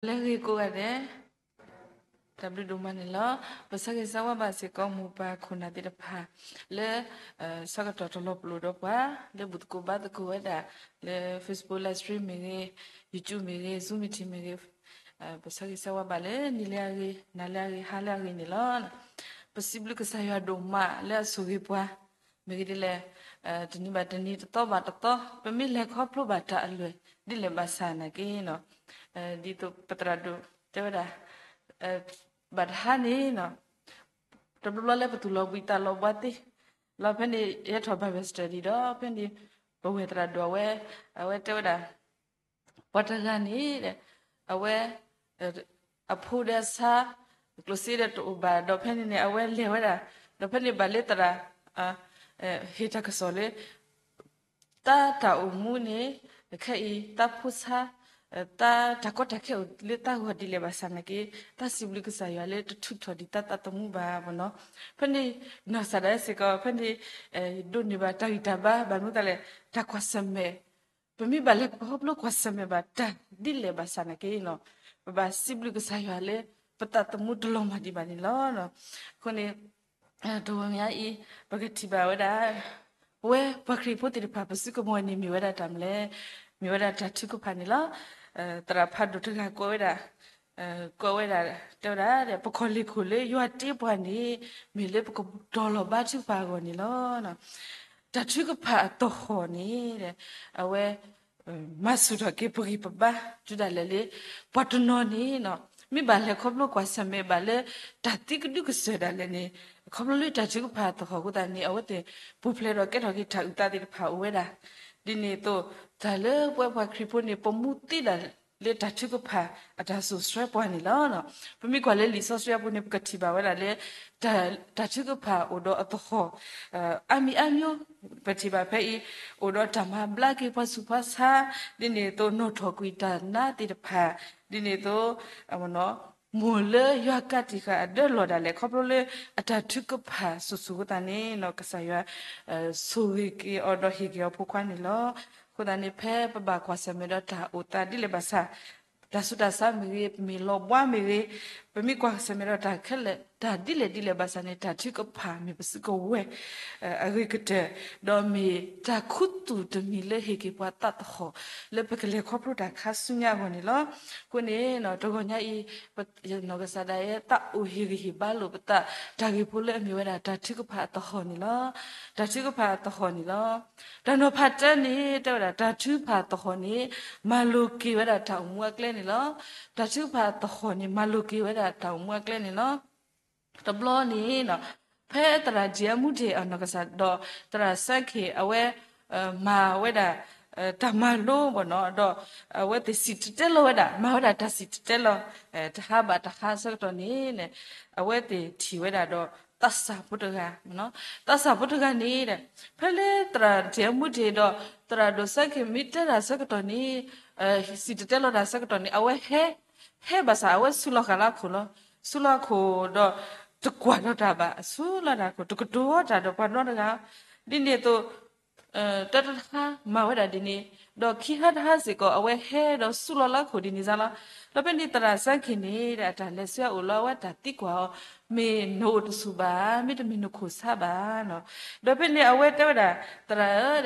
လၢအဂ့ၤကိးဂၤဒဲး, တၢ်ဘျုးဒိၣ်မးန့ၣ်လီၤ. ပဆၢဂ့ၤဆၢဝါဘၣ်စ့ၢ်ကီးမိၢ်ပၢ်ခိၣ်နၢ်သ့ၣ်တဖၣ် လၢ ဆၢကတီၢ်တလီၤပလိာ်ဒီးပှၤ လၢဘူၣ်သကိးဘါသကိးဝဲဒၣ် လၢ Facebook live stream မ့ၢ်ဂ့ၤ, YouTube မ့ၢ်ဂ့ၤ, Zoom meeting မ့ၢ်ဂ့ၤ, ပဆၢဂ့ၤဆၢဝါဘၣ်လၢနံၤလၢအဂ့ၤ, နၤလၢအဂ့ၤ, ဟါလၢအဂ့ၤန့ၣ်လီၤ. ပစံးဘျုးကစၢ်ယွၤဒိၣ်မးလၢအဆိၣ်ဂ့ၤပှၤ မ့ၢ်ဂ့ၤဒ်လဲၣ်, တနံၤဘၣ်တနံၤ တသီဘၣ်တသီ ပမ့ၢ်လဲၤခီဖျိဘၣ်တၢ်အလွဲၢ် ဒ်လဲၣ်ဘၣ်ဆၣ်နာ်က့နီၤ, ဒ်သိးပသရၣ်ဒိၣ်တဲဝဲဒၣ် ဘၣ်တဟါန့ၣ်နီၤ, တဘျီဘျီလၢပသူၣ်လီၤဘှံးသးလီၤဘှါသ့, လီၤဖဲန့ၣ် ယဲထီၣ် Bible study ဒီး ဖဲန့ၣ် ပဝဲၢ်သရၣ်ဒိၣ်အဝဲ, အဝဲတဲဝဲဒၣ် ပှၤတဂၤန့ၣ် အဝဲ အဖိဒီးအဆါ ကျိၣ်စ့ဒီးတအိၣ်ဘၣ် ဒီးဖဲန့ၣ်န့ၣ် အဝဲလဲၤဝဲဒၣ်, ဒီးဖဲန့ၣ်ဘၣ်လၢသရၣ် ဟ့ၣ်တၢ်ကစီၣ်လၢ တၢ်တၢ်အိၣ်မူန့ၣ် ခဲအံၤ တၢ်ဖိဆါ တၢ်တၢ်ကီတၢ်ခဲအိၣ်လၢတၢ်ဂီၤဒ်လဲၣ်ဘၣ်ဆၣ်နာ်က့ တၢ်စံးဘျုးကစၢ်ယွၤလၢတထုးထီၣ်ဒံးတၢ်သးသမူဘၣ်နီၤ, ဖဲန့ၣ် နီၢ်ကစၢ်ဒၣ်စ့ၢ်ကီး ဖဲန့ၣ် ဒိးန့ၢ်ဘၣ်တၢ်ဂံၢ်တၢ်ဘါ ဘၣ်မနုၤသတးလဲၣ် တၢ်ကွၢ်ဆၢၣ်မဲာ် ပမ့ၢ်ဘၣ်လဲၤခီဖျိကွၢ်ဆၢၣ်မဲာ်ဘၣ်တၢ်ဒ်လဲၣ်ဘၣ်ဆၣ်နာ်က့နီၤ, ပဘၣ်စံးဘျုးကစၢ်ယွၤလၢ ပသးသမူတလီၤမၢ်ဒံးဘၣ်န့ၣ်လီၤ. အဃိန့ၣ် တဂီၤညါအံၤ ပကထံၣ်ဘၣ်ဝဲဒၣ် ပဝဲပှၤခရံာ်ဖိသ့ၣ်တဖၣ် ပစုကဝဲၤန့ၣ်မ့ၢ်ဝဲဒၣ်တၢ်မနုၤလဲၣ်, မ့ၢ်ဝဲဒၣ်တၢ်ထုကဖၣ်န့ၣ်လီၤ. သရၣ်ဖးဒိၣ်တဂၤကွဲးဝဲဒၣ် ကွဲးဝဲဒၣ် တဲဝဲဒၣ် ပခီၣ်လ့ၢ်ခိၣ်လၢယွၤတ့ပှၤန့ၣ် မ့ၢ်လၢပကတီၤလီၤဘါထုကဖၣ်အဂီၢ်န့ၣ်လီၤ. တၢ်ထုကဖၣ်အသဟီၣ်န့ၣ် အဝဲ မၤဆူၣ်ထီၣ်က့ၤပဂံၢ်ပဘါ တုၤဒၣ်လဲာ်လၢ ပှၤတနီၤန့ၣ် မ့ၢ်ဘၣ်လဲၤခီဖျိကွၢ်ဆၢၣ်မဲာ်ဘၣ်လၢ တၢ်သံကဒုကစၢၢ်ဒၣ်လဲာ်န့ၣ် ခီဖျိလၢတၢ်ထုကဖၣ်အသဟီၣ်အဃိသတးန့ၣ် အဝဲသ့ၣ်ပူၤဖျဲးဒီးကဲထီၣ်က့ၤတၢ်အုၣ်သးသ့ၣ်တဖၣ်အိၣ်ဝဲဒၣ်. ဒ်န့ၣ်အသိး တၢ်လၢပဝဲပှၤခရံာ်ဖိန့ၣ် ပမူသ့ဒၣ်လၢတၢ်ထုကဖၣ်အတၢ်စိာ်ဆှၢပှၤန့ၣ်လီၤ. ပမ့ၢ်ကွၢ်လၢလံာ်စီဆှံအပူၤန့ၣ် ပကထံၣ်ဘၣ်ဝဲဒၣ်လၢ တၢ်ထုကဖၣ်အိၣ်ဒီးအသဟီၣ် အါမံၤအါမံၤ ပထံၣ်ဘၣ်ဖဲအံၤ အိၣ်ဒီးတၢ်မၤဘျါက့ၤပှၤဆူးပှၤဆါ, ဒ်န့ၣ်အသိးနီၣ်ထီၣ်ကွံာ်တၢ်နါသ့ၣ်တဖၣ်, ဒ်န့ၣ်အသိး မိၢ်လၢယွၤကးတံာ်ဃာ်အဒၢလီၢ်ဒၣ်လဲာ် ခီဖျိလၢအတၢ်ထုကဖၣ်စိၤစိၤအဃိသတးန့ၣ် ကစၢ်ယွၤ ဆိၣ်ဂ့ၤက့ၤအီၤဒီးဟ့ၣ်က့ၤအီၤဖိခွါန့ၣ်လီၤ. အဃိသတးန့ၣ် ဖဲပဘၣ်ကွၢ်ဆၢၣ်မဲာ်ဒီးတၢ်အိၣ်သးဒ်လဲၣ်ဘၣ်ဆၣ် တၢ်ဆူးတၢ်ဆါမ့ၢ်ဂ့ၤ, ပမ့ၢ်လီၤဘှါမ့ၢ်ဂ့ၤ, ပမ့ၢ်ကွၢ်ဆၢၣ်မဲာ်ဒီးတၢ်ခဲလၢာ် တၢ်ဒ်လဲၣ်ဒ်လဲၣ်ဘၣ်ဆၣ်န့ၣ် တၢ်ထုကဖၣ်မ့ၢ်ပစုကဝဲၤ အဂ့ၤကတၢၢ်, ဒီးမ့ၢ်တၢ်ခူသူၣ်တမံၤလၢဟ့ၣ်က့ၤပှၤသးသဟီၣ် လၢပကလဲၤခီဖျိတၢ်ခါဆူညါအဂီၢ်န့ၣ်လီၤ. အဃိန့ၣ် တဂီၤညါအံၤ နီၢ်ကစၢ်ဒၣ်ယဲ သးအိၣ်ဟ့ၣ်ဂံၢ်ဟ့ၣ်ဘါလိာ်ပသး တၢ်ဂ့ၢ်ဖိလၢအမ့ၢ်ဝဲဒၣ်တၢ်ထုကဖၣ်အသဟီၣ်န့ၣ်လီၤ. တၢ်ထုကဖၣ်အသဟီၣ်န့ၣ်လီၤ. တၢ်နီၤဖးတၢန့ၣ် တဲဝဲဒၣ် တၢ်ထုကဖၣ်အသဟီၣ်န့ၣ် မၤလိက့ၤဝဲဒၣ်တၢ်အိၣ်မူအကျဲန့ၣ်လီၤ. တၢ်ထုကဖၣ်အသဟီၣ်န့ၣ် မၤလိက့ၤဝဲဒၣ်တၢ်အိၣ်မူအကျဲန့ၣ်လီၤ. တဘျီန့ၣ် ဖဲသရၣ်ဒံအမူဒ့အနီၢ်ကစၢ်ဒီး သရၣ်စၢခ့ၣ် အဝဲ မၤဝဲဒၣ် တၢ်မၤလိဘၣ်နီၤ ဒီး အဝဲသ့ၣ်စံၣ်တဲၤတဲလီၤဝဲဒၣ် မၤဝဲဒၣ်တၢ်စံၣ်တဲၤတဲလီၤ တဟါဘၣ်တဟါဆၢကတီၢ်န့ၣ် အဝဲသ့ၣ်ထံၣ်ဝဲဒၣ်ဒီး သးစၢ်ဖိတဂၤ, သးစၢ်ဖိတဂၤန့ၣ် ဖဲလၢသရၣ်ဒံအမူဒ့ဒီး သရၣ်ဒိၣ်စၢခ့ၣ်မ့ၢ်တဲတၢ်ဆၢကတီၢ်န့ၣ် စံၣ်တဲၤတဲလီၤတၢ်ဆၢကတီၢ်န့ၣ် အဝဲဟဲ ဟဲဘၣ်ဆၣ် အဝဲဆူးလီၤဃာ်လၢအခိၣ်လီၤ. ဆူးလီၤအခိၣ်ဒီး တကွၢ်ဒီးတၢ်ဘၣ် ဆူးလီၤတၢ်ခိၣ် တကတိၤတၢ်ဒီးပှၤနီတဂၤ, ဒ်န့ၣ်အသိး တၢတဟါမၤဝဲဒၣ်ဒ်န့ၣ်, ဒီးခံဟါတဟါစ့ၢ်ကီး အဝဲဟဲဒီးဆူးလီၤလၢအခိၣ်ဒ်န့ၣ်စ့ၢ်လီၤ. ဒီးဖဲန့ၣ်သရၣ်စၢခ့ၣ်န့ၣ် အတၢ်လဲၤဆူအအိၣ်လီၤ အဝဲတၢ်သံကွၢ်အီၤ, မ့ၢ်နအိၣ်တဆူၣ်ဘၣ်, မ့တမ့ၢ်နခိၣ်ဆါဘၣ်နီၤ. ဒီးဖဲန့ၣ် အဝဲတဲဝဲဒၣ် သရၣ်ဧၢ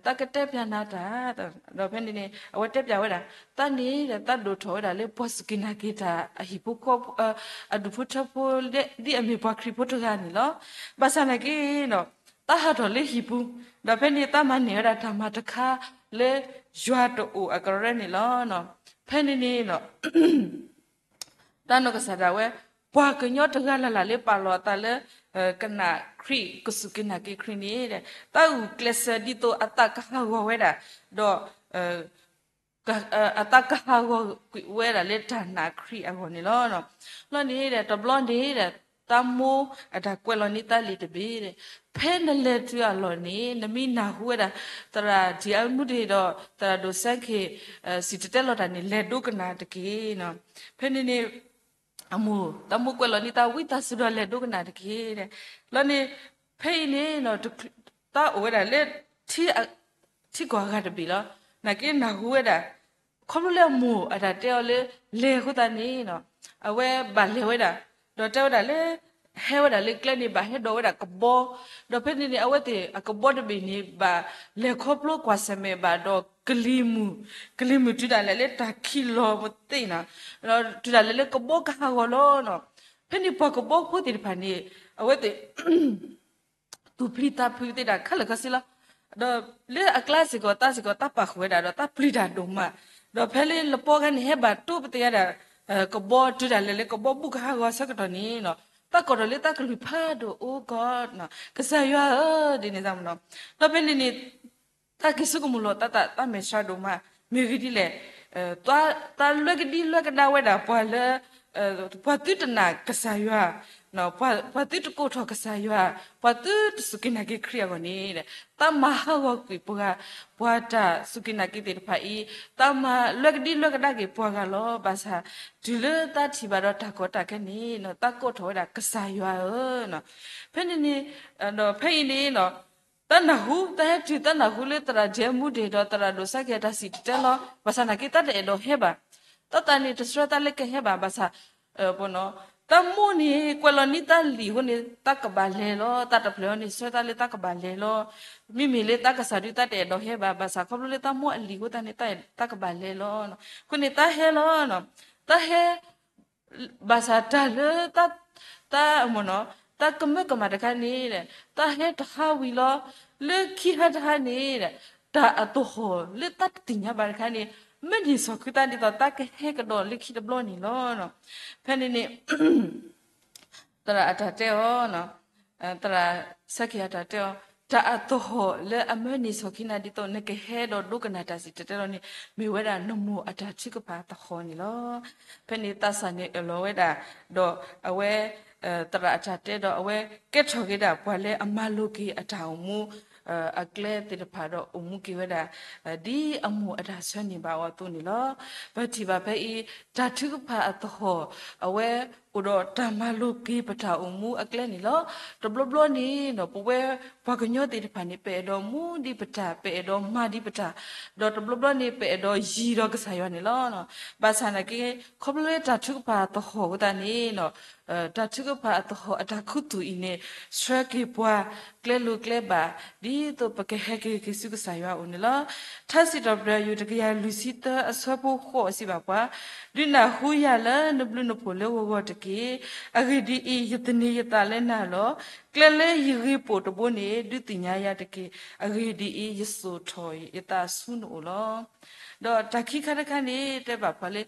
သးကတဲပျးနၤတၢ်, ဒီးဖဲန့ၣ်န့ၣ် အဝဲတဲပျးဝဲဒၣ် သးန့ၣ် သးဒိၣ်ထီၣ်ဝဲဒၣ်လၢပှၤစူၢ်က့ၤနာ်က့ၤတၢ်အဟံၣ်ဖိဃီဖိ အဒူၣ်ဖိထၢဖိ ဒ်အမ့ၢ်ပှၤခရံာ်ဖိတဂၤန့ၣ်လီၤ. ဘၣ်ဆၣ်နာ်က့ဒီး သးဟးထီၣ်လၢဟံၣ်ပူၤ, ဒီးဖဲန့ၣ် သးမၤန့ၢ်ဝဲဒၣ်တၢ်မၤတခါလၢယွၤတအိၣ်အကရၢန့ၣ်လီၤ. ဖဲန့ၣ်န့ၣ် တၢ်နီၢ်ကစၢ်ဒၣ်ဝဲ ပှၤကညီတဂၤလၢ်လၢ်လၢပာ်လီၤအသးလၢ ကနၣ်ခရံာ် ကစူၢ်က့ၤနာ်က့ၤခရံာ်န့ၣ် သးဂုာ်ကျဲးစၢးဒ်သိးအသးကဟးဂီၤဝဲဒၣ်, ဒီး အသးကဟးဂီၤကွံာ်ဝဲဒၣ်လၢတၢ်နာ်ခရံာ်အဂီၢ်န့ၣ်လီၤ. လီၤန့ၣ် တဘျီန့ၣ် သးမိၢ်အတၢ်ကွဲးလီၤန့ၢ်သးလံာ်တဘ့ၣ်, ဖဲနလဲၤတုၤအလီၢ်န့ၣ် နမ့ၢ်နၢ်ဟူဝဲဒၣ် သရၣ်ဒံအမူဒ့ဒီး သရၣ်ဒိၣ်စၢခ့ၣ် စံၣ်တဲၤတဲလီၤတၢ်န့ၣ် လဲၤဒိကနၣ်တက့ၢ်. ဖဲန့ၣ်န့ၣ် အမိၢ် သးမိၢ်ကွဲးလီၤန့ၢ်သးဝံသးစူၤဒီးလဲၤဒိကနၣ်တက့ၢ်. လီၤန့ၣ် ဖဲအံၤန့ၣ် သးအိၣ်ဝဲဒၣ်လၢ ထံကီၢ်အဂၤတဘ့ၣ်လီၤ. နာ်က့နၢ်ဟူဝဲဒၣ် ခီဖျိလၢအမိၢ်အတၢ်တဲအီၤလၢ လဲၤအဃိသတးန့ၣ် အဝဲဘၣ်လဲၤဝဲဒၣ်, ဒီးတဲဝဲဒၣ်လၢ ဟဲဝဲဒၣ်လၢကျဲန့ၣ် ဘၣ်ဟဲဒိးဝဲဒၣ်ကဘီ, ဒီးဖဲန့ၣ်န့ၣ် အဝဲသ့ၣ်အကဘီတဘ့ၣ်န့ၣ် ဘၣ်လဲၤခီဖျိကွၢ်ဆၢၣ်မဲာ်ဘၣ်ဒီးကလံၤမုၢ်, ကလံၤမုၢ်တုၤဒၣ်လဲာ်လၢတၢ်ခံးလီၤမသ့ၣ်နီၤ, ဒီးတုၤဒၣ်လဲာ်လၢကဘီကဟးဂီၤလီၤနီၤ. ဖဲန့ၣ်ပှၤကဘီဖိသ့ၣ်တဖၣ်န့ၣ် အဝဲသ့ၣ် သူၣ်ပျံၤသးဖုးသ့ၣ်တဖၣ်ခဲလၢာ်ခဲဆ့လီၤ. ဒီးလၢအကျါစ့ၢ်ကီး သးစ့ၢ်ကီး သးပာ်ဃုာ်ဝဲဒၣ်ဒီး သးပျံၤတၢ်ဒိၣ်မး, ဒီးဖဲလၢလပီခါန့ၣ် ဟဲဘၣ်တိပသ့ၣ်ညါဒၣ် ကဘီတုၤဒၣ်လဲာ်လၢကဘီဘူးကဟးဂီၤအဆၢကတီၢ်န့ၣ်နီၤ, သးကိးထီၣ်လၢသးကလုၢ်ဖးဒိၣ် အိကီး, ကစၢ်ယွၤဧၢ, ဒ်န့ၣ်သးမနီၤ. ဒီးဖဲန့ၣ်န့ၣ် သးက့ၤဆိကမိၣ်လီၤသးသး သးမဲာ်ဆှးဒိၣ်မး, မ့ၢ်ဂ့ၢ်ဒ်လဲၣ်, သးလွဲကဒံလွဲကဒါဝဲဒၣ်ပှၤလၢ ပှၤသုတနာ်ကစၢ်ယွၤ, ပှၤသုတကိးထီၣ်ကစၢ်ယွၤ, ပှၤသုတစူၢ်က့ၤနာ်က့ၤခရံာ်အဂီၢ်န့ၣ်, သးမၤဟးဂီၤကွံာ်ပှၤ, ပှၤတၢ်စူၢ်က့ၤနာ်က့ၤသ့ၣ်တဖၣ်အံၤ, သးမၤလွဲကဒံလွဲကဒါက့ၤပှၤဂၤလီၤ. ဘၣ်ဆၣ် တုၤလၢသးထံၣ်ဘၣ်ဒီးတၢ်ကီတၢ်ခဲန့ၣ် သးကိးထီၣ်ဝဲဒၣ်ကစၢ်ယွၤဧၢ, ဖဲန့ၣ်န့ၣ်, ဒီးဖဲအံၤန့ၣ် သးနၢ်ဟူ, သးဟဲတုၤသးနၢ်ဟူလၢသရၣ်ဒဲမူဒဲးဒီးသရၣ်ဒိၣ်စဲက့ၤအတၢ်စံၣ်တဲၤတဲလီၤ, ဘၣ်ဆၣ်နာ်က့သးတအဲၣ်ဒိးဟဲဘၣ်, သးသးန့ၣ်တဆှၢသးလၢကဟဲဘၣ်, ဘၣ်ဆၣ် သးမိၢ်န့ၣ် ကွဲးလီၤန့ၢ်သးလံာ်အဃိန့ၣ် သးကဘၣ်လဲၤလီၤ, သးတဖျၢၣ်အံၤန့ၣ် ဆှၢသးလၢသးကဘၣ်လဲၤလီၤ, မ့မ့ၢ်လၢသးကစၢ်ဒုးသးတအဲၣ်ဒိးဟဲဘၣ်, ဘၣ်ဆၣ်ခီဖျိလၢသးမိၢ်အလံာ်အဃိသတးန့ၣ် သးကဘၣ်လဲၤလီၤ, အဃိန့ၣ်သးဟဲလီၤ, သးဟဲ ဘၣ်ဆၣ်တၢ်လၢ သးမနီၤ, သးကမၢကမၣ်တခါန့ၣ်, သးဟဲတဟါဝံၤလီၤ, လၢခံဟါတဟါန့ၣ်, တၢ်အသဟီၣ်လၢသးတသ့ၣ်ညါဘၣ်တခါန့ၣ်, မၢန့ၢ်ဆီၣ်ခုသးဒ်သိးသးကဟဲကဒီးလၢခံတဘျီန့ၣ်လီၤ. ဖဲန့ၣ်န့ၣ် သရၣ်အတၢ်တဲအီၤ, သရၣ်စဲက့ၤအတၢ်တဲအီၤ, တၢ်အသဟီၣ်လၢအမၢန့ၢ်ဆီၣ်ခံနၤဒ်သိး နကဟဲဒီးဒိကနၣ်တၢ်စံၣ်တဲၤတဲလီၤန့ၣ် မ့ၢ်ဝဲဒၣ်နမိၢ်အတၢ်ထုကဖၣ်အသဟီၣ်န့ၣ်လီၤ. ဖဲန့ၣ်သးစၢ်န့ၣ်အၢၣ်လီၤဝဲဒၣ်, ဒီးအဝဲ သရၣ်အတၢ်တဲဒီး အဝဲကဲထီၣ်က့ၤဒၣ်ပှၤလၢအမၤလိာ်က့ၤအတၢ်အိၣ်မူ အကျဲသ့ၣ်တဖၣ်ဒီးအိၣ်မူက့ၤဝဲဒၣ် ဒ်အမိၢ်အတၢ်ဆၢန့ၢ်ဘၣ်အီၤအသိးန့ၣ်လီၤ. ပထံၣ်ဘၣ်ဖဲအံၤ တၢ်ထုကဖၣ်အသဟီၣ် အဝဲအိၣ်ဒီးတၢ်မၤလိာ်က့ၤပတၢ်အိၣ်မူအကျဲန့ၣ်လီၤ. တဘျီဘျီန့ၣ်ဒီး ပဝဲပှၤကညီသ့ၣ်တဖၣ်န့ၣ် ပအဲၣ်ဒိးမူဒံးပတၢ်, ပအဲၣ်ဒိးမၤဒံးပတၢ်, ဒီးတဘျီဘျီန့ၣ် ပအဲၣ်ဒိးယံၤဒီးကစၢ်ယွၤန့ၣ်လီၤ. ဘၣ်ဆၣ်နာ်က့ ခီဖျိလၢတၢ်ထုကဖၣ်အသဟီၣ်အဃိသတးန့ၣ် တၢ်ထုကဖၣ်အသဟီၣ်အတၢ်ခူသူၣ်အံၤန့ၣ် ဆှၢက့ၤပှၤကျဲလိၤကျဲဘး ဒ်သိးပကဟဲက့ၤက့ၤဆူကစၢ်ယွၤအအိၣ်န့ၣ်လီၤ. ထါစံးထီၣ်ပတြၢၤ ယူၢ်တကယၤလွံၢ်ဆံသၢအဆၢဖိဃိးစံးဘၣ်ပှၤ, ဒုးနၢ်ဟူယၤလၢနဘျုးနဖှိၣ်လၢဂီၤဂီၤတက့ၢ်. အဂ့ၢ်ဒ်အံၤ, ယသန့ၤယသးလၢနၤလီၤ. ကျဲလၢယဂ့ၤပိာ်တဘိန့ၣ် ဒုးသ့ၣ်ညါယၤတက့ၢ်. အဂ့ၢ်ဒ်အံၤ, ယစိာ်ထီၣ်ယသးဆူနအိၣ်လီၤ. ဒီးတၢ်ခံခါတခါန့ၣ် တဲဘၣ်ပှၤလၢ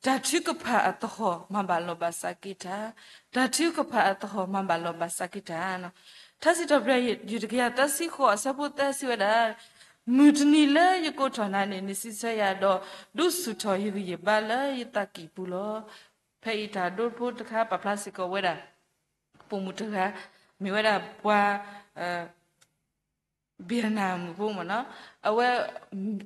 တၢ်ထုကဖၣ်အသဟီၣ်မၤဘၣ်လီၢ်ဘၣ်စးက့ၤတၢ်, တၢ်ထုကဖၣ်အသဟီၣ်မၤဘၣ်လီၢ်ဘၣ်စးက့ၤတၢ်. ထါစံးထီၣ်ပတြၢၤ ယူၢ်တကယၤသၢဆံဃိးအဆၢဖိသၢစံးဝဲဒၣ်, မုၢ်တနံၤလၢယကိးထီၣ်နၤန့ၣ် နစံးဆၢယၤဒီး ဒုးဆူၣ်ထီၣ်ယဂံၢ်ယဘါလၢယသးကံၢ်ပူၤလီၤ. ဖဲအံၤတၢ်ဒိဖိတခါပာ်ဖျါစ့ၢ်ကီးဝဲဒၣ် ပိာ်မုၣ်တဂၤ မ့ၢ်ဝဲဒၣ်ပှၤ Vietnam ဖိမ့ၢ်နီၤ, အဝဲ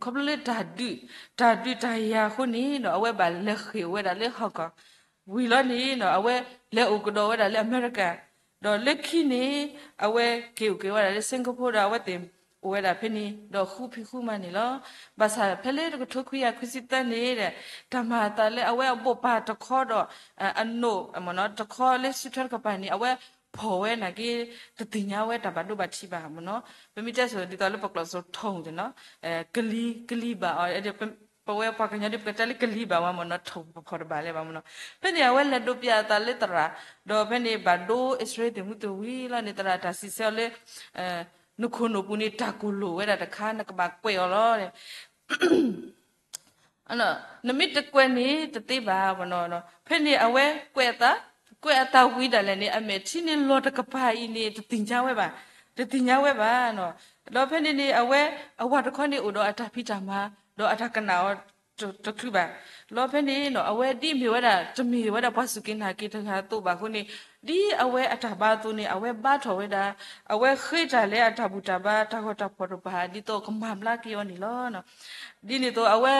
ခီဖျိလၢတၢ်ဒုး, တၢ်ဒုးတၢ်ယၤအဃိန့ၣ်ဒီး အဝဲဘၣ်လဲၤဃ့ၢ်အိၣ်ဝဲဒၣ်လၢ Hong Kong, ဝံၤလီၤန့ၣ်ဒီး အဝဲလဲၤအိၣ်ကဒီးဝဲဒၣ်လၢအမဲရကၤ, ဒီးလၢခံန့ၣ် အဝဲက့ၤအိၣ်က့ၤဝဲဒၣ်လၢ Singapore ဒီးအဝဲသ့ၣ်အိၣ်ဝဲဒၣ်ဖဲန့ၣ် ဒီးဃူဖံးဃူမၤန့ၣ်လီၤ. ဘၣ်ဆၣ်ဖဲလၢတကထိခွံကယၤခွံဆံသၢန့ၣ်ဒီး တၢ်မၤအသးလၢအဝဲအဘိးပၢ်တခီဒီး အနိၣ် တခီလၢစုထွဲတကပၤန့ၣ် အဝဲဖီၣ်ဝဲနာ်က့ တသ့ၣ်ညါဝဲတၢ်ဘၣ်ဒိဘၣ်ထံးဘၣ်မ့ၢ်နီၤ, ပမ့ၢ်တဲဆိဒ်သိးလၢပကျိာ်စ့ၢ်ကီး ထိၣ်န့ၣ်နီၤ, ကလံၤ ကလံၤဘၣ်အီၤ, ပဝဲပှၤကညီဒ်ပကတဲလၢကလံၤဘၣ်ဝဲမ့ၢ်နီၤ, ထိၣ်ပဖီၣ်တဘၣ်လၢၤဘၣ်မ့ၢ်နီၤ. ဖဲန့ၣ်အဝဲလဲၤဒိးပျးအသးလၢသရၣ်, ဒီးဖဲန့ၣ်ဘၣ်ဒိအံၣ်စရ့လးသုးမုၢ်သံၣ်ဝံၤလီၤန့ၣ် သရၣ်တၢ်စံးဆၢအီၤလၢ နခိၣ်နူာ်ပူၤန့ၣ် တၢ်ကိၢ်လိာ်ဝဲဒၣ်တခါ နကဘၣ်ကွဲးအီၤလီၤ. နမ့ၢ်တကွဲးန့ၣ်တသ့ဘၣ်မ့ၢ်နီၤ. ဖဲန့ၣ်အဝဲကွဲးအသး, ကွဲးအသးဝံၤဒၣ်လဲာ်န့ၣ် အမဲာ်ထံန့ၣ်လီၤတကပၤအံၤန့ၣ် တသ့ၣ်ညါဝဲဘၣ်, တသ့ၣ်ညါဝဲဘၣ်နီၤ. ဒီးဖဲန့ၣ်န့ၣ် အဝဲအဝၤတခီန့ၣ်အိၣ်ဒီးအတၢ်ဖံးတၢ်မၤ, ဒီးအတၢ်ကနၣ်အီၤတချုးဘၣ် လီၤဖဲန့ၣ်နီၤ အဝဲဒ်အမ့ၢ်ဝဲဒၣ် တမ့ၢ်ဝဲဒၣ်ပှၤစူၢ်က့ၤနာ်က့ၤတဂၤအသိးဘၣ်အဃိန့ၣ်, ဒ်အဝဲအတၢ်ဘါအသိးန့ၣ် အဝဲဘါထီၣ်ဝဲဒၣ်, အဝဲဃ့တၢ်လၢအတၢ်ဘူၣ်တၢ်ဘါ တၢ်ဂီၤတၢ်ဖီၣ်တဖၣ် ဒ်သိးကမၤဘျါက့ၤအီၤန့ၣ်လီၤ. ဒ်န့ၣ်အသိးအဝဲ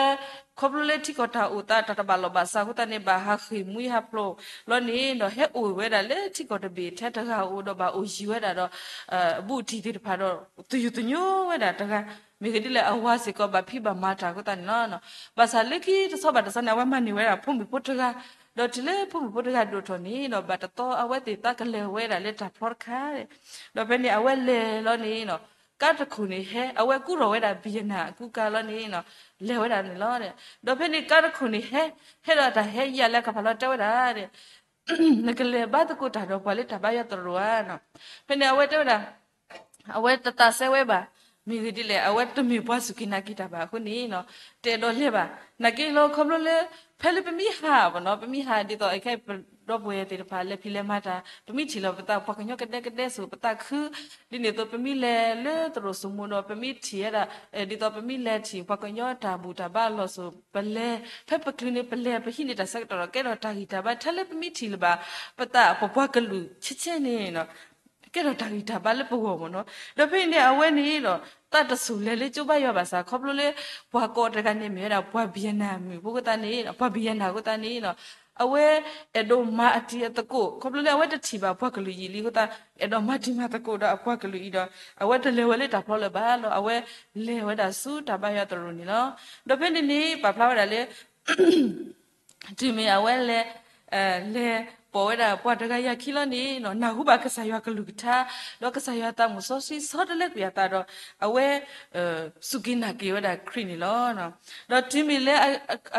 ခီဖျိလၢထံကီၢ်တၢ်အိၣ်သးတၢ်တဘၣ်လီၢ်ဘၣ်စးအဃိသတးန့ၣ် ဘၣ်ဟးဃ့ၢ်မှံဟးဖျိးလီၤန့ၣ်ဒီး ဟဲအိၣ်ဝဲဒၣ်လၢထံကီၢ်တဘ့ၣ်ထဲတဂၤဧိၤဒီး ဘၣ်အိၣ်ယံၤဝဲဒၣ်ဒီး ဘူးတံၢ်သ့ၣ်တဖၣ်ဒီး သယုၢ်သညိဝဲဒၣ်တဂၤ, မ့ၢ်ဂ့ၤဒ်လဲၣ် အဝၤစ့ၢ်ကီးဘၣ်ဖံးဘၣ်မၤတၢ်အဃိသတးန့ၣ်လီၤ. ဘၣ်ဆၣ်လၢခံတဆီဘၣ်တဆီန့ၣ် အဝဲမၤန့ၢ်ဝဲဒၣ်ဖိမုၣ်ဖိတဂၤ, ဒီးတုၤလၢဖိမုၣ်ဖိတဂၤဒိၣ်ထီၣ်န့ၣ်ဒီး ဘၣ်တသီအဝဲသ့ၣ်သးကလဲၤဝဲဒၣ်လၢတၢ်ဖျီတခါ, ဒီးဖဲန့ၣ်အဝဲလဲၤလီၤန့ၣ် ကါတခိၣ်န့ၣ်ဟဲ အဝဲကူၣ်ထီၣ်ဝဲဒၣ် Vietnam အကူကါလီၤန့ၣ် လဲၤဝဲဒၣ်န့ၣ်လီၤ. ဒီးဖဲန့ၣ်ကါတခိၣ်န့ၣ်ဟဲ, ဟဲဒီးတၢ်ဟဲယံာ်လၢကဖးလီၤတဲဝဲဒၣ် နကလဲၤဘါသကိးတၢ်ဒီးပှၤလၢတၢ်ဘါယွၤသရိာ်ဧါနီၤ. ဖဲန့ၣ်အဝဲတဲဝဲဒၣ် အဝဲတသးစဲဝဲဘၣ်, မ့ၢ်ဂ့ၤဒ်လဲၣ် အဝဲတမ့ၢ်ပှၤစူၢ်က့ၤနာ်က့ၤတၢ်ဘၣ်အဃိန့ၣ် တအဲၣ်ဒိးလဲၤဘၣ်. နာ်က့လီၤခီဖျိလၢ ဖဲလၢပမ့ၢ်ဟးဘၣ်နီၤ ပမ့ၢ်ဟးဒ်သိး ခဲအံၤပဒီပုၢ်ဝဲၢ်သ့ၣ်တဖၣ်လဲၤဖံးလဲၤမၤတၢ် ပမ့ၢ်ထံၣ်လီၤပသးပှၤကညီကဒဲကဒဲစိၤ ပသးခု, ဒ်န့ၣ်အသိး ပမ့ၢ်လဲၤလၢသရိာ်စိမိၤဒီး ပမ့ၢ်ထံၣ်ဝဲဒၣ် ဒ်သိးပမ့ၢ်လဲၤထံၣ် ပှၤကညီတၢ်ဘူၣ်တၢ်ဘါအလီၢ်စိၤ ပလဲၤ ဖဲပကျုၤန့ၣ် ပလဲၤပဟံးန့ၢ်တၢ်ဆၢကတီၢ်ဒီး ကဲထီၣ်တၢ်ဂံၢ်တၢ်ဘါ ထဲလၢပမ့ၢ်ထံၣ်လၢၤဘၣ် ပသးပပှၤကလုာ်ဆဲးဆဲးန့ၣ် ကဲထီၣ်တၢ်ဂံၢ်တၢ်ဘါလၢပဂီၢ်မ့ၢ်နီၤ. ဒီးဖဲအံၤန့ၣ် အဝဲန့ၣ်ဒီး သးတစူၢ်လဲၤလၢကၠိဘါယွၤဘၣ်ဆၣ် ခီဖျိလၢ ပှၤကိးတဂၤန့ၣ်မ့ၢ်ဝဲဒၣ် ပှၤ Vietnam မုၣ်ဖိအဃိသတးန့ၣ် ပှၤ Vietnam အဃိသတးန့ၣ် အဝဲအဲၣ်ဒိးမၤအတံၤအသကိး ခီဖျိလၢအဝဲတထံၣ်ဘၣ်ပှၤကလုာ်ယံာ်လံအဃိသတး အဲၣ်ဒိးမၤတံၤမၤသကိးဒီးအပှၤကလုာ်အံၤဒီး အဝဲတလဲၤဝဲလၢတၢ်ဖျီလၢၤဘၣ်ဒီး အဝဲလဲၤဝဲဒၣ်ဆူတၢ်ဘါယွၤသရိာ်န့ၣ်လီၤ. ဒီးဖဲန့ၣ်န့ၣ် ပာ်ဖျါဝဲဒၣ်လၢ တုၤမ့ၢ်အဝဲလဲၤ လဲၤပိာ်ဝဲဒၣ်ပှၤတဂၤယၤခံလီၤန့ၣ် နၢ်ဟူဘၣ်ကစၢ်ယွၤကလုၢ်ကထါ ဒီးကစၢ်ယွၤသးမုၢ်စီဆှံဆီတလဲကွံာ်အသးဒီး အဝဲ စူၢ်က့ၤနာ်က့ၤဝဲဒၣ်ခရံာ်န့ၣ်လီၤ. ဒီးတုၤမ့ၢ်လၢ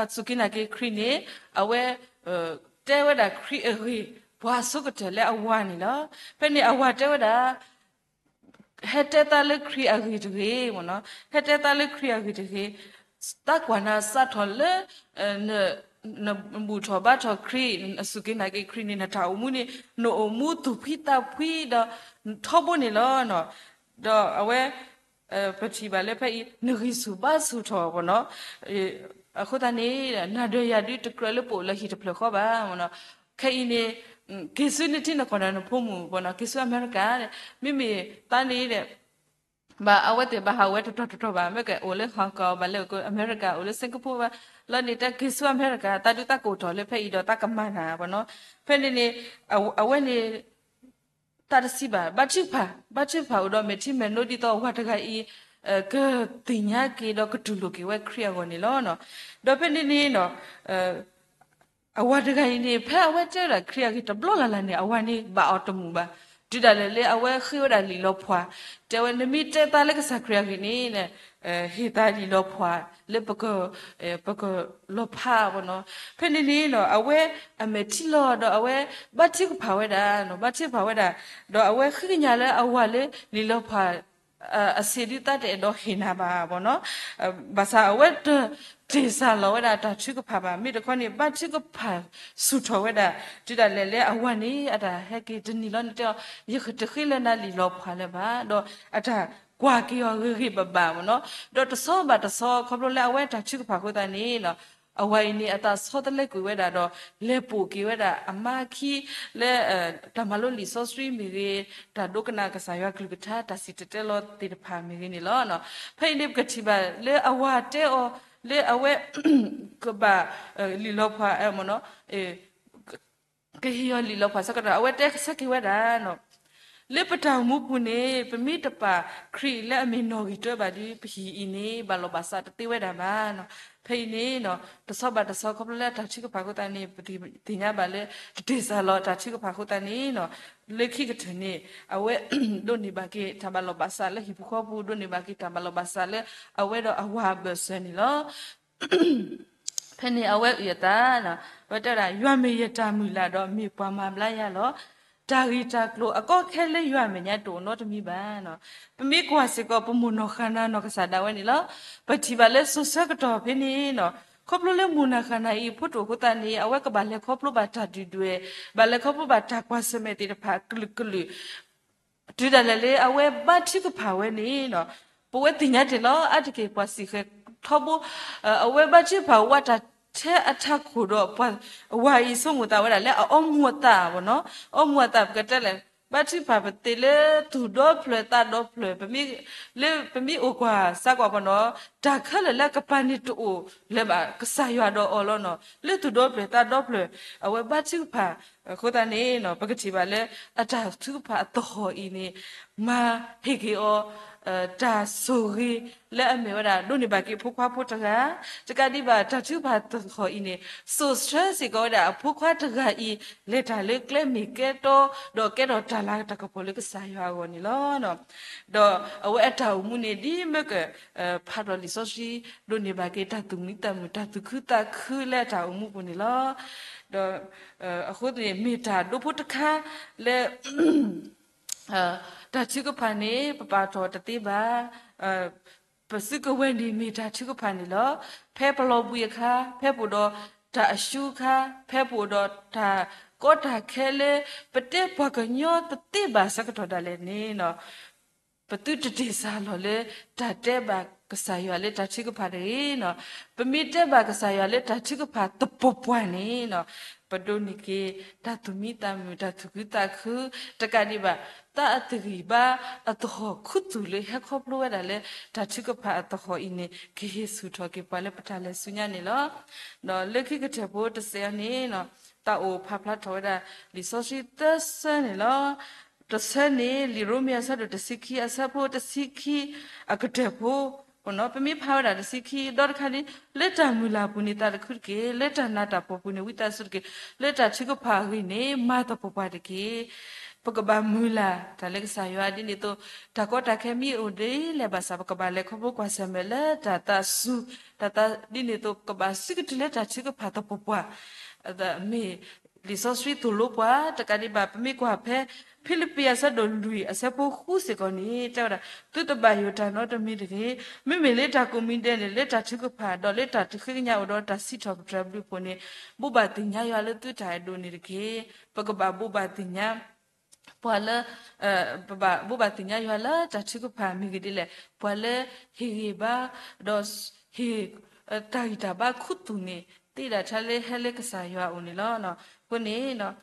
အစူၢ်က့ၤနာ်က့ၤခရံာ်န့ၣ် အဝဲ တဲဝဲဒၣ်ခရံာ်အဂ့ၢ် ပှၤအဆိကတၢၢ်လၢအဝၤန့ၣ်လီၤ. ဖဲန့ၣ်အဝၤတဲဝဲဒၣ် ဟဲတဲသးလၢခရံာ်အဂ့ၢ်တဂ့ၤမ့ၢ်နီၤ, ဟဲတဲသးလၢခရံာ်အဂ့ၢ်တဂ့ၤ, သးကွၢ်နၤစးထီၣ်လၢ နဘူၣ်ထီၣ်ဘါထီၣ်ခရံာ် နစူၢ်က့ၤနာ်က့ၤခရံာ်န့ၣ် နတၢ်အိၣ်မူန့ၣ် နအိၣ်မူသူၣ်ဖှံသးဖှံဒီး ထီဘိန့ၣ်လီၤ. ဒီးအဝဲ ပထံၣ်ဘၣ်လၢဖဲအံၤ နဂံၢ်ဆူၣ်ဘါဆူၣ်ထီၣ်မ့ၢ်နီၤ, အဃိသတးန့ၣ် နၤဒီးယၤဒုးတကြၢးလၢပအိၣ်လၢဟံၣ်တဖျၢၣ်ဃီဘၣ်မ့ၢ်နီၤ, ခဲအံၤန့ၣ် က့ၤဆူနထံနကီၢ်ဒီးနဖိမုၣ်မ့ၢ်နီၤ, က့ၤဆူအမဲရကၤ, မ့မ့ၢ်သးန့ၣ် ဘၣ်အဝဲသ့ၣ်ဘၣ်ဟးဝဲတတီၤတတီၤဘၣ်, မ့ၢ်ကအိၣ်လၢ Hong Kong ဘၣ်လဲၣ် အမဲရကၤ အိၣ်လၢ Singapore ဘၣ်, လီၤန့ၣ် တၢ်က့ၤဆူအမဲရကၤ သးဒုးသးကအိၣ်ထီၣ်လၢဖဲအံၤဒီးသးကမၤနၤမ့ၢ်နီၤ, ဖဲန့ၣ်န့ၣ် အဝဲန့ၣ် သးတဆံးဘၣ်, ဘါထုကဖၣ်, ဘါထုကဖၣ်အိၣ်ဒီးမဲာ်ထံမဲာ်နိဒ်သိးအဝၤတဂၤအံၤ ကသ့ၣ်ညါက့ၤဒီးကတူၢ်လိာ်က့ၤဝဲခရံာ်အဂီၢ်န့ၣ်လီၤ. ဒီးဖဲန့ၣ်န့ၣ် အဝၤတဂၤအံၤန့ၣ် ဖဲအဝဲတဲဝဲဒၣ်ခရံာ်အဂ့ၢ်တဘျီလၢ်လၢ်န့ၣ် အဝၤန့ၣ်ဘၣ်အီၤတမုာ်ဘၣ်. တုၤဒၣ်လဲာ်လၢအဝဲဃ့ဝဲဒၣ်လံာ်လီၤဖှၣ်, တဲဝဲ နမ့ၢ်တဲသးလၢကစၢ်ခရံာ်အဂ့ၢ်န့ၣ် ဟ့ၣ်သးလံာ်လီၤဖှၣ်လၢ ပကလီၤဖးမ့ၢ်နီၤ. ဖဲန့ၣ်န့ၣ် အဝဲအမဲာ်ထံလီၤဒီးအဝဲဘါထုကဖၣ်ဝဲဒၣ်, ဘါထုကဖၣ်ဝဲဒၣ်, ဒီးအဝဲဃ့ကညးလၢအဝၤလၢလံာ်လီၤဖှၣ် အဆံးဒုးသးတအဲၣ်ဒိးဟ့ၣ်နၤဘၣ်မ့ၢ်နီၤ, ဘၣ်ဆၣ်အဝဲတတ့ၢ်စၢ်လီၤဝဲဒၣ်တၢ်ထုကဖၣ်ဘၣ်, မ့ၢ်တခီန့ၣ် ဘါထုကဖၣ်ဆူၣ်ထီၣ်ဝဲဒၣ်, တုၤဒၣ်လဲာ်လၢအဝၤန့ၣ် အတၢ်ဟဲက့ၤတနံၤလီၤန့ၣ်တဲအီၤ, ယတဃ့လၢၤနၤလံာ်လီၤဖှၣ်လၢၤဘၣ်, ဒီးအတၢ်ကွၢ်က့ၤအီၤဂ့ၤဂ့ၤဘၣ်ဘၣ်မ့ၢ်နီၤ, ဒီးတဆီဘၣ်တဆီ ခီဖျိလၢအဝဲတၢ်ထုကဖၣ်အဃိသတးန့ၣ် အဝၤအံၤန့ၣ် အသးဆီတလဲကွံာ်ဝဲဒၣ်ဒီး လဲၤပိာ်က့ၤဝဲဒၣ်အမါခံလၢ တၢ်မၤလိလံာ်စီဆှံမ့ၢ်ဂ့ၤ, တၢ်ဒိကနၣ်ကစၢ်ယွၤကလုၢ်ကထါ တၢ်စံၣ်တဲၤတဲလီၤသ့ၣ်တဖၣ်မ့ၢ်ဂ့ၤန့ၣ်လီၤ. ဖဲအံၤန့ၣ် ပကထံၣ်ဘၣ်လၢအဝၤတဲအီၤ လၢအဝဲ ကဘၣ် လံာ်လီၤဖှၣ်မ့ၢ်နီၤ ကဟ့ၣ်အီၤလံာ်လီၤဖှၣ်ဆၢကတီၢ် အဝဲတဲဆၢက့ၤဝဲဒၣ် လၢပတၢ်အိၣ်မူပူၤန့ၣ် ပမ့ၢ်တပာ်ခရံာ်လၢအမ့ၢ်နီၣ်ဂံၢ်တွဲဘၣ်ဒီး ပဟံၣ်အံၤန့ၣ် ဘၣ်လီၢ်ဘၣ်စးတသ့ဝဲဒၣ်ဘၣ်. ဖဲအံၤန့ၣ် တဆီဘၣ်တဆီ ခီဖျိလၢအတၢ်ထုကဖၣ်အဃိသတးန့ၣ် ပသ့ၣ်ညါဘၣ်လၢ တတ့ၢ်စၢ်လီၤအတၢ်ထုကဖၣ်အဃိသတးန့ၣ် လၢခံကတၢၢ်န့ၣ် အဝဲ ဒိးန့ၢ်ဘၣ်က့ၤတၢ်ဘၣ်လီၢ်ဘၣ်စးလၢဟံၣ်ဖိဃီဖိ ဒိးန့ၢ်ဘၣ်က့ၤတၢ်ဘၣ်လီၢ်ဘၣ်စးလၢအဝဲဒီးအဝၤအဘၢၣ်စၢၤန့ၣ်လီၤ. ဖဲန့ၣ်အဝဲအုၣ်အသး အဝဲတဲဝဲဒၣ် ယွၤမ့ၢ်ယတၢ်မုၢ်လၢ်ဒီးမ့ၢ်ပှၤမၤဘျါယၤလီၤ. တၢ်ဂ့ၢ်တၢ်ကျိၤအကီခဲလၢယွၤအမဲာ်ညါတအိၣ်နီတမံၤဘၣ်. ပမ့ၢ်ကွၢ်စ့ၢ်ကီး ပမိၢ်နီၢ်ဃၣ်နၤနီၢ်ကစၢ်ဒၣ်ဝဲန့ၣ်လီၤ. ပထံၣ်ဘၣ်လၢစိၤဆၢကတီၢ်ဖဲန့ၣ် ခီဖျိလၢမိၢ်နီၢ်ဃၣ်နၤအံၤဖိတအိၣ်အဃိသတးန့ၣ် အဝဲကဘၣ်လဲၤခီဖျိဘၣ်တၢ်ဒုၣ်ဒွဲၣ်, ဘၣ်လဲၤခီဖျိဘၣ်တၢ်ကွၢ်ဆၢၣ်မဲာ်သ့ၣ်တဖၣ်ကလုာ်ကလုာ် တုၤဒၣ်လဲာ်လၢအဝဲဘါထုကဖၣ်ဝဲန့ၣ် ပဝဲသ့ၣ်ညါတ့ၢ်လီၤ. အါတက့ၢ်ပှၤစံၣ်ဃဲၤထီဘိ အဝဲဘါထုကဖၣ်ဝဲတၢ် ထဲအထးခိၣ်ဒီးပှၤ အဝၤအံၤဆိကမိၣ်သးဝဲဒၣ်လၢအအီမူၤအသးဘၣ်နီၤ, အီမူၤအသးပကတဲလဲၣ်, ဘါထုကဖၣ်ပသ့လၢသူၣ်ဒီဖျၢၣ်သးဒီဖျၢၣ်, လၢပမ့ၢ်အိၣ်ကွၢ်စးကွၢ်ပနီၤ, တၢ်ခဲလၢာ်လၢအကပၤန့ၣ်တအိၣ်လၢၤဘၣ် ကစၢ်ယွၤဒီးအီၤလီၤနီၤ, လၢသူၣ်ဒီဖျၢၣ်သးဒီဖျၢၣ် အဝဲဘါထုကဖၣ်, အဃိသတးန့ၣ်နီၤ ပကထံၣ်ဘၣ်လၢ အတၢ်ထုကဖၣ်အသဟီၣ်အံၤန့ၣ် မၤဟ့ၣ်က့ၤအီၤ တၢ်ဆိၣ်ဂ့ၤလၢအမ့ၢ်ဝဲဒၣ် ဒိးန့ၢ်ဘၣ်က့ၤဖိခွါဖိတဂၤ, တကးဒံးဘၣ် တၢ်ထုကဖၣ်သဟီၣ်အံၤန့ၣ် စိာ်ဆှၢစ့ၢ်ကီးဝဲဒၣ်အဖိခွါတဂၤအံၤ လဲၤတၢ်လၢကျဲမ့ၢ်ကဲတီ ဒီးကဲထီၣ်တၢ်လၤတၢ်ကပီၤလၢကစၢ်ယွၤအဂီၢ်န့ၣ်လီၤ. ဒီးအဝဲအတၢ်အိၣ်မူန့ၣ် ဒ်မ့ၢ်က ဖးဒီးလံာ်စီဆှံ ဒိးန့ၢ်ဘၣ်က့ၤတၢ်သူၣ်မံသးမုာ် တၢ်သူၣ်ခုသးခုလၢအတၢ်အိၣ်မူပူၤန့ၣ်လီၤ. ဒီးအဃိန့ၣ် မ့ၢ်တၢ်ဒိဖိတခါလၢ တၢ်ထုကဖၣ်န့ၣ် ပပာ်ထီၣ်တသ့ဘၣ်. ပစုကဝဲၤန့ၣ်မ့ၢ်တၢ်ထုကဖၣ်န့ၣ်လီၤ. ဖဲပလီၤဘှံးအခါ, ဖဲပအိၣ်ဒီးတၢ်အၡူအခါ, ဖဲပအိၣ်ဒီးတၢ်ကီတၢ်ခဲလၢ ပတဲပှၤကညီတသ့ဘၣ်ဆၢကတီၢ်ဒၣ်လဲာ်န့ၣ် ပသုတတ့ၢ်စၢ်လီၤလၢ တၢ်တဲဘၣ်ကစၢ်ယွၤလၢတၢ်ထုကဖၣ်တဂ့ၤနီၤ. ပမ့ၢ်တဲဘၣ်ကစၢ်ယွၤလၢတၢ်ထုကဖၣ်သပှၢ်ပှၢ်န့ၣ်နီၤ, ပဒိးန့ၢ်က့ၤ တၢ်သူၣ်မံသးမုာ် တၢ်သူၣ်ခုသးခု, တကးဒံးဘၣ် သးအတဂံၢ်ဘါအသဟီၣ်ခူသူၣ်လၢဟဲခီဖျိဝဲဒၣ်လၢ တၢ်ထုကဖၣ်အသဟီၣ်အံၤန့ၣ် ကဟ့ၣ်ဆူၣ်ထီၣ်က့ၤပှၤလၢပတၢ်လဲၤဆူညါန့ၣ်လီၤ. ဒီးလၢခံကတၢၢ်ဖိတစဲးအံၤန့ၣ်နီၤ, သးအိၣ်ဖးဖျါထီၣ်ဝဲဒၣ် လံာ်စီဆှံသၢဆၢန့ၣ်လီၤ. တဆၢန့ၣ် လံာ်ရိမ့ၤအဆၢဒိၣ်တဆံခံ အဆၢဖိတဆံခံအကတၢၢ်ဖိ, ပမ့ၢ်ဖးဝဲဒၣ်တဆံခံ ဒီတခါန့ၣ် လၢတၢ်မုၢ်လၢ်ပူၤန့ၣ်သးတခုတက့ၢ်, လၢတၢ်နးတၢ်ဖှီၣ်ပူၤန့ၣ်ဝံသးစူၤတက့ၢ်, လၢတၢ်ထုကဖၣ်အဂ့ၢ်န့ၣ် မၤသပှၢ်ပှၢ်တက့ၢ်. ပကဘၣ်မုၢ်လၢ်တၢ်လၢကစၢ်ယွၤဒ်န့ၣ်အသိး, တၢ်ကီတၢ်ခဲမ့ၢ်အိၣ်ဒ်လဲၣ်ဘၣ်ဆၣ် ပကဘၣ်လဲၤခီဖျိကွၢ်ဆၢၣ်မဲာ်လၢတၢ်သးစူၤ, တၢ်သးဒ်န့ၣ်အသိး ပကဘၣ်စုကတၢၢ်လၢတၢ်ထုကဖၣ်သပှၢ်ပှၢ်, မ့ၢ်လံာ်စီဆှံသိၣ်လိပှၤ, တကးဒံးဘၣ် ပမ့ၢ်ကွၢ်ဖဲ ဖံလံးပံးအဆၢဒိၣ်လွံၢ်အဆၢဖိဃုစ့ၢ်ကီးန့ၣ် တဲဝဲဒၣ်, သုတဘၣ်ယိၣ်တၢ်နီတမံၤတဂ့ၤ, မ့မ့ၢ်လၢတၢ်ကိးမံၤဒဲးန့ၣ် လၢတၢ်ထုကဖၣ် ဒီးလၢတၢ်တဃ့ကညးအိၣ်ဒီးတၢ်စံးထီၣ်ပတြၢၤအဘျုးအဖှိၣ်န့ၣ် ဘိးဘၣ်သ့ၣ်ညါယွၤလၢသုတၢ်အဲၣ်ဒိးန့ၣ်တက့ၢ်. ပကဘၣ်ဘိးဘၣ်သ့ၣ်ညါ ပှၤလၢ ပဘၣ်ဘိးဘၣ်သ့ၣ်ညါယွၤလၢတၢ်ထုကဖၣ်မ့ၢ်ဂ့ၤဒ်လဲၣ်, ပှၤလၢဟ့ၣ်ဂံၢ်ဘါ ဒီးဟ့ၣ် တၢ်ဂံၢ်တၢ်ဘါခူသူၣ်န့ၣ် သ့ဒၣ်ထါလၢဟဲလၢကစၢ်ယွၤအအိၣ်န့ၣ်လီၤ. အဃိန့ၣ်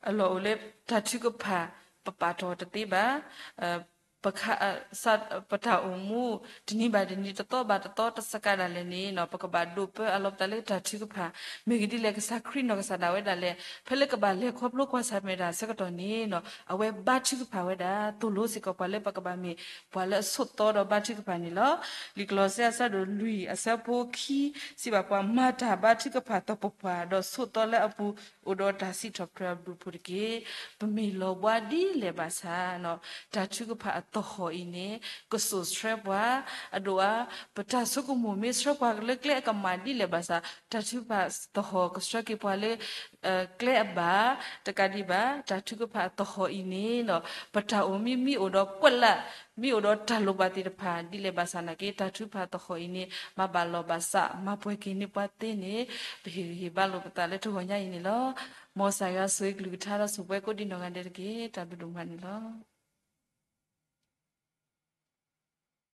အလီၢ်အိၣ်လၢတၢ်ထုကဖၣ် ပပာ်ထီၣ်တသ့ဘၣ်. ပခ ပတၢ်အိၣ်မူ တနံၤဘၣ်တနံၤ တသီဘၣ်တသီ တစကးဒၣ်လဲာ်န့ၣ် ပကဘၣ်ဒိးပၢအလီၤပသးလၢတၢ်ထုကဖၣ် မ့ၢ်ဂ့ၤဒ်လဲၣ် ကစၢ်ခရံာ်နီၢ်ကစၢ်ဒၣ်ဝဲဒၣ်လဲာ် ဖဲလၢကဘၣ်လဲၤခီဖျိကွၢ်ဆၢၣ်မဲာ်တၢ်ဆၢကတီၢ်န့ၣ် အဝဲဘါထုကဖၣ်ဝဲဒၣ် သိၣ်လိစ့ၢ်ကီးပှၤလၢပကဘၣ်မ့ၢ် ပှၤလၢအဆိးသီဒီးဘါထုကဖၣ်န့ၣ်လီၤ. လံာ်ကလီးစဲအဆၢဒိၣ်လွံၢ်အဆၢဖိခံ စံးဘၣ်ပှၤ မၤတၢ်ဘါထုကဖၣ်သပှၢ်ပှၢ် ဒီးဆိးသီလၢအပူၤ အိၣ်ဒီးတၢ်စံးထီၣ်ပတြၢၤအဘျုးအဖှိၣ်တက့ၢ်. ပမ့ၢ်လီၤဘှါဒ်လဲၣ်ဘၣ်ဆၣ် တၢ်ထုကဖၣ်အသဟီၣ်အံၤန့ၣ် ကစိာ်ဆှၢပှၤ အဒိၣ်အါ ပတၢ်ဆိကမိၣ်မ့ၢ်ဆှၢပှၤလၢကျဲအကမၣ်ဒ်လဲၣ်ဘၣ်ဆၣ် တၢ်ထုကဖၣ်သဟီၣ်ကဆှၢက့ၤပှၤလၢ ကျဲအဘၣ် တကးဒံးဘၣ် တၢ်ထုကဖၣ်သဟီၣ်အံၤန့ၣ် ပတၢ်အိၣ်မူမ့ၢ်အိၣ်ဒီးကွက်လၢ် မ့ၢ်အိၣ်ဒီးတၢ်လိၣ်ဘၣ်သ့ၣ်တဖၣ် ဒ်လဲၣ်ဘၣ်ဆၣ်နာ်က့ တၢ်ထုကဖၣ်သဟီၣ်အံၤန့ၣ် မၤဘၣ်လီၤဘၣ်စး မၤပှဲၤက့ၤန့ၢ်ပှၤသ့န့ၣ် ပဟ့ၣ်ဂံၢ်ဟ့ၣ်ဘါလိာ်ပသးလၢတဂီၤညါအံၤန့ၣ်လီၤ. မ်ကစၢ်ယွၤဆိၣ်ဂ့ၤကလုၢ်ကထါဒီးဆိၣ်ပှဲၤကိးဒံနီၢ်ဂၤဒဲးတက့ၢ်. တၢ်ဘျုးဒိၣ်မးန့ၣ်လီၤ.